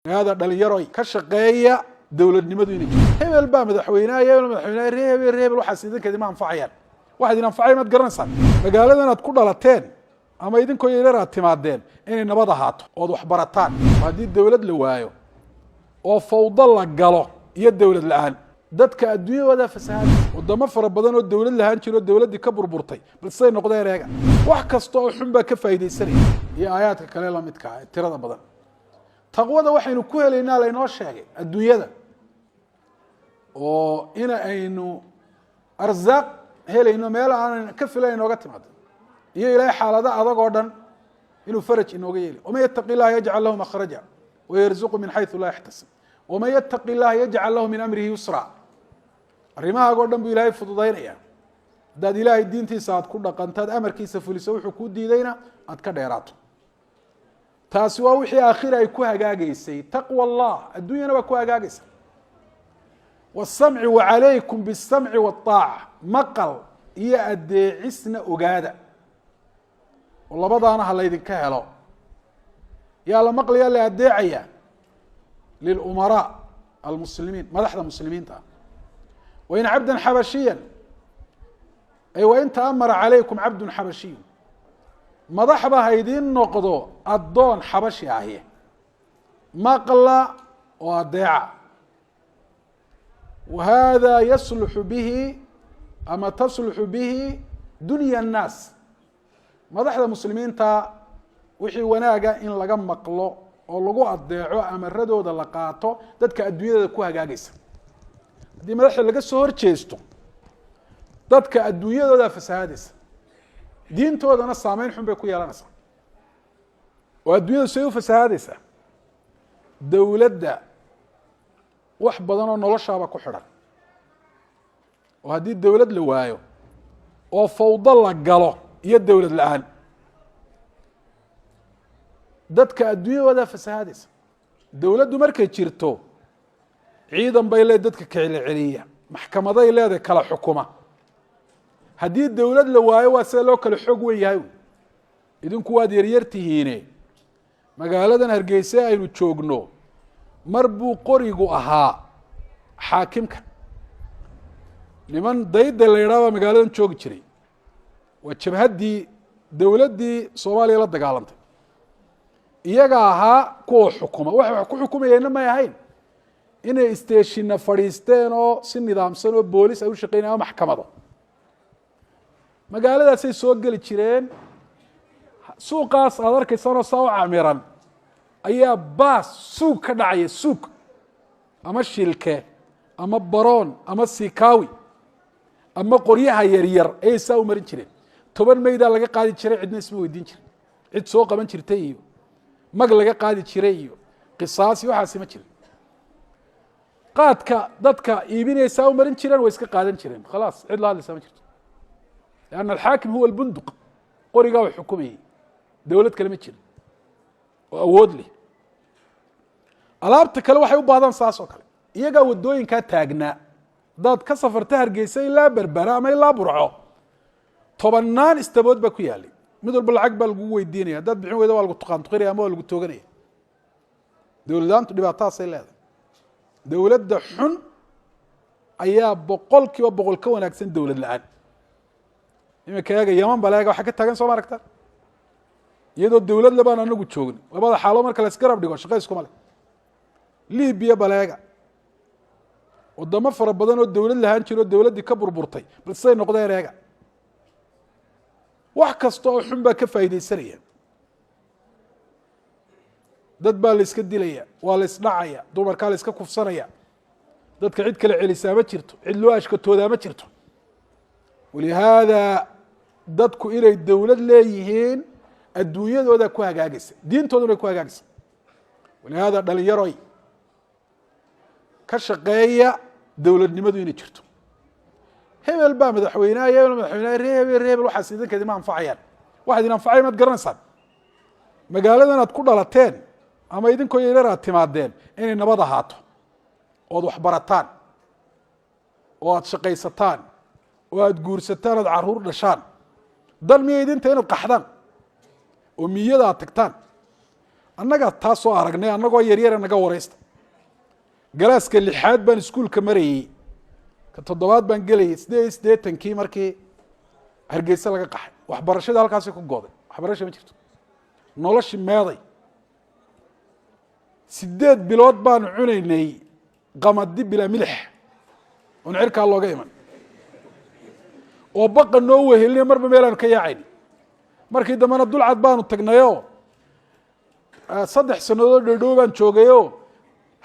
Hada dhalinyaroy ka shaqeeya dowladnimadu inay jirto. Hebel baa madaxweyneha, hebel madaxweyneha, ree hebel, ree hebel, waxaas idinka idima anfacayaan. Waxa idin anfacaya maad garanaysaan? Magaaladan aad ku dhalateen ama idinkoo yaryar aad timaadeen inay nabad ahaato ood waxbarataan. Haddii dowlad la waayo oo fawdo la galo iyo dowlad la-aan, dadka adduunyadooda fasahaad. Wadamo fara badan oo dowlad lahaan jiro oo dowladdii ka burburtay, bal siday noqdeen eega. Wax kasta oo xun baa ka faaidaysanaya iyo aayaadka kale lamidka ah ee tirada badan. Taqwada waxaynu ku helaynaa laynoo sheegay adduunyada oo in aynu arsaaq helayno meel aanan ka filan inooga timaado, iyo Ilaahay xaalado adag oo dhan inuu faraj inooga yeeli. ومن يتق الله يجعل له مخرجا ويرزقه من حيث لا يحتسب ومن يتق الله يجعل له من أمره يسرا. Arrimahaaga o dhan buu Ilaahay fududaynaya haddaad Ilaahay diintiisa aad ku dhaqantaad, amarkiisa fuliso, wuxuu kuu diidayna aad ka dheeraato. Taasi waa wixii aakhira ay ku hagaagaysay, taqwa Allah. Adduunyana waa ku hagaagaysa. والسمع وعليكم بالسمع والطاعة, maqal iyo adeecisna ogaada oo labadaana ha laydinka helo. Yaa la maqlaya, la adeecaya? للأمراء المسلمين, madaxda muslimiinta ah. وإن عبدا حبشيا, ay وإن تأمر عليكم عبد حبشي, madaxba ha idiin noqdo addoon xabashi ahi, maqla oo adeeca. وهذا يصلح به ama تصلح به دنيا الناس. Madaxda muslimiinta wixii wanaaga in laga maqlo oo lagu adeeco, amaradooda la qaato, dadka adduunyadooda ku hagaagaysa. Haddii madaxda laga soo horjeesto, dadka adduunyadooda fasahaadaysa, diintoodana saameyn xun bay ku yeelanaysaa. Oo adduunyadu say u fasahaadaysaa? Dowladda wax badan oo noloshaaba ku xidhan, oo haddii dowlad la waayo oo fawdo la galo iyo dowlad la-aan, dadka adduunyadooda fasahaadaysa. Dowladdu markay jirto, ciidan bay leed dadka kala celiya, maxkamaday leedahay kala xukuma. Haddii dowlad la waayo, waa sida loo kala xoog wen yahay. Idinku waad yaryar tihiine, magaaladan Hargeyse aynu joogno mar buu qorigu ahaa xaakimka. Niman Dayda la yidhaha baa magaaladan joogi jiray, waa jabhaddii dowladdii Soomaaliya la dagaalantay. Iyaga ahaa kuwa xukuma. Waxay wax ku xukumayeenna may ahayn inay isteeshina fadhiisteen oo si nidaamsan oo boolis ay u shaqeynaya ama maxkamado. Magaaladaasay soo geli jireen. Suuqaas aad arkaysanoo saa u camiran ayaa baas suug ka dhacaya, suug ama shilke ama baroon ama sikaawi ama qoryaha yaryar ayay saa u marin jireen. 10 maydaa laga qaadi jiray, cidna isma weydiin jirin. Cid soo qaban jirtay iyo mag laga qaadi jiray iyo qisaasi waxaasi ma jirin. Qaadka dadka iibinaya saa u marin jireen, way iska qaadan jireen, khalaas, cid la hadlaysaa ma jirto, لأن الحاكم هو البندق, qorigaa wa xukumayay. Dowlad kale ma jirin oo awood leh. Alaabta kale waxay u baahdaan saas oo kale. Iyagaa waddooyinkaa taagnaa. Haddaad ka safarta Hargeysa ilaa Berbera ama ilaa Burco, tobannaan istabood baa ku yaalay. Mid walba lacag baa lagugu weydiinaya. Haddaad bixin weyda, waa lagu tuqaantuqinaya ama waa lagu tooganaya. Dowladlaantu dhibaatadaasay leedahay. Dowladda xun ayaa 100% ka wanaagsan dowlad la-aan. Iminka eega Yaman bal eega waxaa ka taagan, soo ma aragta? Iyadoo dowlad labaan anagu joogin, labada xaalo marka la isgarab dhigo, shaqa iskuma leh. Libiya baleega, wadamo fara badan oo dowlad lahaan jiro oo dowladdii ka burburtay, bal siday noqdeen eega. Wax kasta oo xun baa ka faaidaysanaya. Dad baa la iska dilaya, waa la isdhacaya, dumarkaa la iska kufsanaya. Dadka cid kale celisaa ma jirto, cid loo ashkatoodaa ma jirto. ولهذا dadku inay dowlad leeyihiin adduunyadooda ku hagaagaysa, diintooduna ay ku hagaagaysa. ولهذا dhalinyaroy ka shaqeeya dowladnimadu inay jirto. Hebel baa madaxweyneha, hebel madaxweyneha, ree hebel, ree hebel, waxaas idinka idima anfacayaan. Waxa idin anfacaya maad garanaysaan? Magaaladan aad ku dhalateen ama idinkoo yaryar aad timaadeen inay nabad ahaato ood waxbarataan oo aad shaqaysataan oo aad guursataan, ood caruur dhashaan. Dan miya idinta inaad qaxdaan oo miyada aad tagtaan Annagaa taa soo aragnay, annagoo yaryara naga wareysta. Galaaska lixaad baan iskuulka marayey, ka toddobaad baan gelayay, 88-kii markii Hargeysa laga qaxay. Waxbarashadii halkaasi ku gooday, waxbarasha ma jirto, noloshii meeday. 8 bilood baanu cunaynay qamadi bilaa milix, oon cirkaa looga iman, oo baqa noo wehelinayo, marba meel aanu ka yaacayni. Markii dambena Dulcad baanu tagnayoo 3 sanadood dhodhow baan joogayoo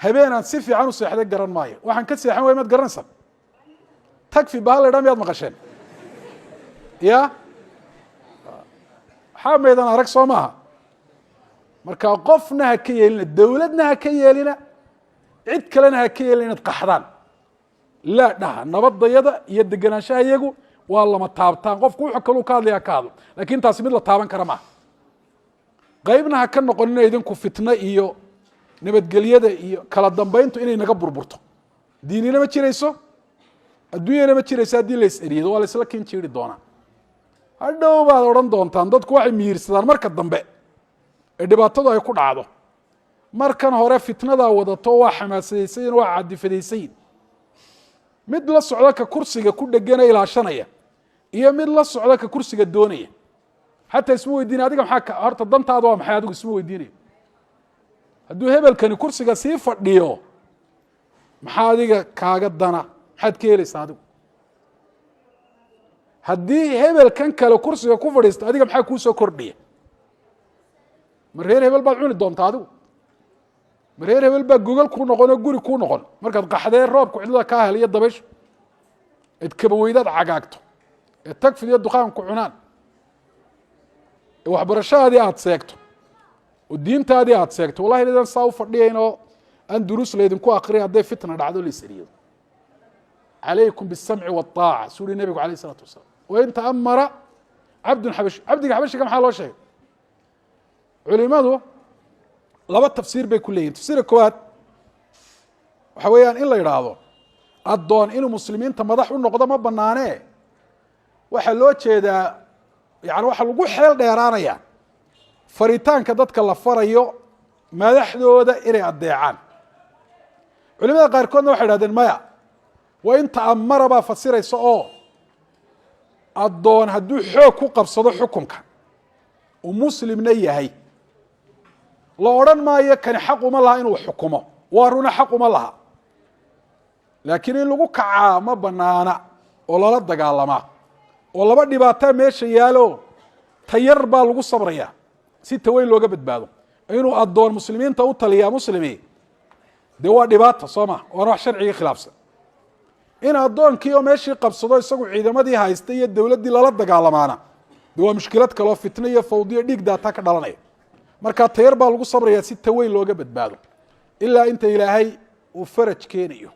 habeen aan si fiican u seexday garan maayo. Waxaan ka seexan way maad garanaysaa? Tagfi bahal la idhaa miyaad maqasheen? Ya waxaa maydan arag, soo maaha? Marka qofna ha ka yeelina, dowladna ha ka yeelina, cid kalena ha ka yeelina inaad qaxdaan. Laa dhaha, nabadayada iyo degenaanshaha iyagu waa lama taabtaan. Qofku wuxuu kaluu ka hadlaya ka hadlo, lakin taasi mid la taaban kara maaha. Qaybna ha ka noqonina idinku fitno iyo nabadgelyada iyo kala dambeyntu inay naga burburto. Diinina ma jirayso, adduunyana ma jirayso. Haddii la is eriyado, waa la isla kin jiiri doonaa. Hadhow baad odhan doontaan. Dadku waxay miyiirsadaan marka dambe ee dhibaatadu ay ku dhacdo. Markan hore fitnadaa wadato, waa xamaasadaysayin, waa cadifadaysayin. Mid la socda ka kursiga ku dhegana ilaashanaya iyo mid la socda ka kursiga doonaya, xataa isma weydiinaya adiga maxaa horta dantaada waa maxay, adigu isma weydiinayo. Hadduu hebelkani kursiga sii fadhiyo, maxaa adiga kaaga dana? Maxaad ka helaysaa adigu? Haddii hebelkan kale kursiga ku fadhiisto, adiga maxaa kuusoo kordhiya? Ma reer hebel baad cuni doontaa adigu? Ma reer hebel baa gogol kuu noqon oo guri kuu noqon markaad qaxdee, roobku cidlada kaa hel iyo dabayshu, eed kabaweydaad cagaagto, ee tagfid iyo duqaanku cunaan, ee waxbarashadaadii aada seegto oo diintaadii aada seegto? Wallahi idan saa u fadhiyayn oo aan duruus laydinku akriya hadday fitna dhacdo la is-eriyado. Calaykum biالsamci wالطaaca, suu uhi nebigu alayh الsalaatu wasalaam. Wain ta'amara cabdun xabashi. Cabdiga xabashiga maxaa loo sheegay? Culimadu laba tafsiir bay ku leeyihin. Tafsiirka koowaad waxa weeyaan in la yidhaahdo addoon inuu muslimiinta madax u noqdo ma banaanee. Waxaa loo jeedaa, yani waxaa lagu xeel dheeraanaya faritaanka dadka la farayo madaxdooda inay addeecaan. Culimada qaarkoodna waxay idhahdeen maya, waa in ta'amara baa fasiraysa, oo addoon hadduu xoog ku qabsado xukunka, uu muslimna yahay, la odhan maayo kani xaq uma laha inuu xukumo. Waa runa, xaq uma laha, laakiin in lagu kacaa ma banaana oo lala dagaalamaa, oo laba dhibaataa meesha yaalo, tayar baa lagu sabraya si taweyn looga badbaado. Inuu addoon muslimiinta u taliyaa muslimi dee waa dhibaata, soo ma? Waana wax sharcigii khilaafsan. In addoonkii oo meeshii qabsado, isagu ciidamadii haysta iyo dowladdii lala dagaalamaana, de waa mushkilad kaleo fitno iyo fawdiyo dhiig daataa ka dhalanaya. Marka tayar baa lagu sabraya si taweyn looga badbaado, ilaa inta Ilaahay uu faraj keenayo.